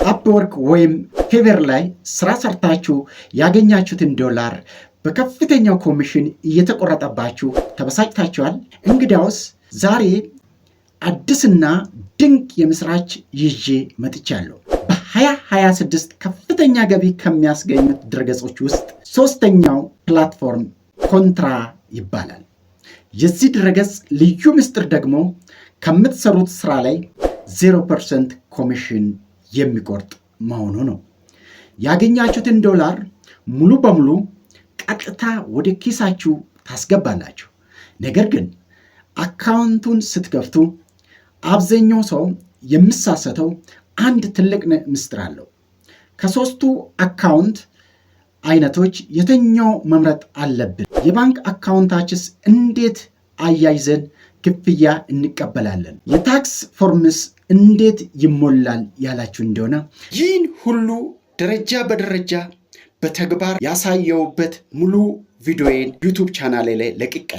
Upwork ወይም Fiverr ላይ ስራ ሰርታችሁ ያገኛችሁትን ዶላር በከፍተኛው ኮሚሽን እየተቆረጠባችሁ ተበሳጭታችኋል? እንግዲያውስ ዛሬ አዲስና ድንቅ የምስራች ይዤ መጥቻለሁ። በ2026 ከፍተኛ ገቢ ከሚያስገኙት ድረገጾች ውስጥ ሶስተኛው platform ኮንትራ ይባላል። የዚህ ድረገጽ ልዩ ምስጢር ደግሞ ከምትሰሩት ስራ ላይ 0% ኮሚሽን የሚቆርጥ መሆኑ ነው። ያገኛችሁትን ዶላር ሙሉ በሙሉ ቀጥታ ወደ ኪሳችሁ ታስገባላችሁ። ነገር ግን account ኡን ስትከፍቱ አብዛኛው ሰው የሚሳሳተው አንድ ትልቅ ምስጢር አለው። ከሶስቱ account አይነቶች የትኛው መምረጥ አለብን? የባንክ account ኣችንስ እንዴት አያይዘን ክፍያ እንቀበላለን? የ tax forms እንዴት ይሞላል ያላችሁ እንደሆነ ይህን ሁሉ ደረጃ በደረጃ በተግባር ያሳየሁበት ሙሉ ቪዲዮዬን YouTube ቻናሌ ላይ ለቅቄያለሁ።